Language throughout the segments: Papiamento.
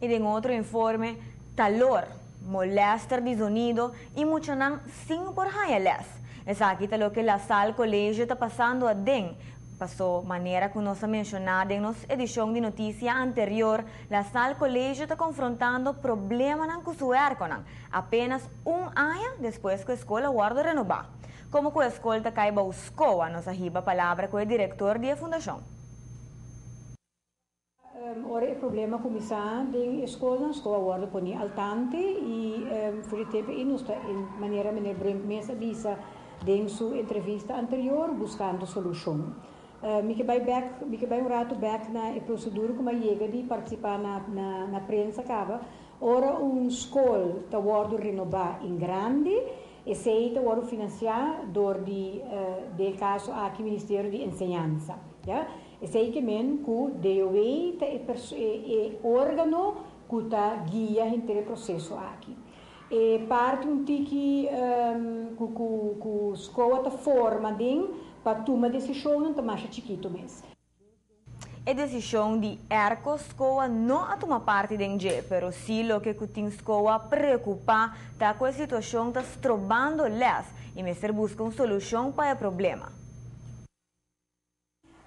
I den otro informe, calor, molester di zonido y muchanan sin por haya les. Esaki ta loke La Salle College ta pasando aden. Paso, manera cu nos a menciona den nos edicion di noticia anterior, La Salle College ta confrontando problemanan cu su airconan, apenas un aña despues cu e scol a wordo renoba. Como cu e scol ta cay bou SKOA, nos a hiba palabra cu e director di e fundacion. Ora e problema a cuminsa den e scolnan, SKOA a wordo poni al tanto y for di tempo ey nos ta, manera meneer Brunk mes a bisa den su entrevista anterior, buscando solucion. Mi ke bay bek, mi ke bay un rato bek na e procedura cu mi a yega di participa na prensa caba. Ora un scol ta wordo renoba en grande, esey ta wordo financia door di, den e caso aki, Ministerio di Enseñansa. Ja? Esey ke men cu DOW ta e organo cu ta guia henter e proceso aki. E parti un tiki cu SKOA ta forma den pa tuma decisionnan ta masha chikito mes. E decision di airco SKOA no a tuma parti den dje, pero si loke cu tin SKOA preocupa ta cu e situacion ta strobando les y mester busca un solucion pa e problema.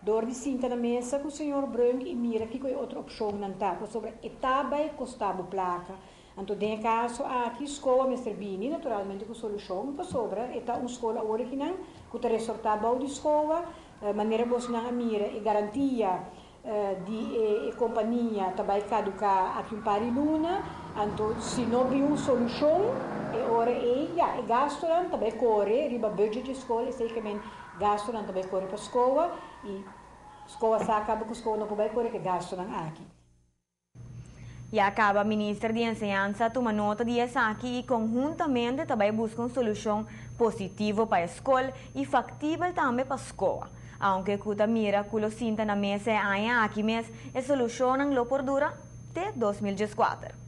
Door di sinta na mesa cu señor Brunk y mira kico e otro opcionnan ta, pasobra e ta bay costa bo placa. Anto den e caso aki SKOA mester bini naturalmente cu solucion, pasobra e ta un scol original cu ta resorta bou di SKOA, manera bosnan a mira e garantia di e compania ta bay caduca aki un par di luna, anto si no bin un solucion, e ora ey, ja, e gastonan ta bay core riba budget di scol, esey ke men gastonan ta bay core pa SKOA y SKOA sa caba cu SKOA no por bay core cu e gastonan aki. Ya caba Minister di Enseñansa tuma nota di esaki y conhuntamente ta bay busca un solucion positivo pa e scol y factibel tambe pa SKOA. Aunke cu ta mira cu lo sinta na mesa e aña aki mes, e solucionnan lo por dura te 2014.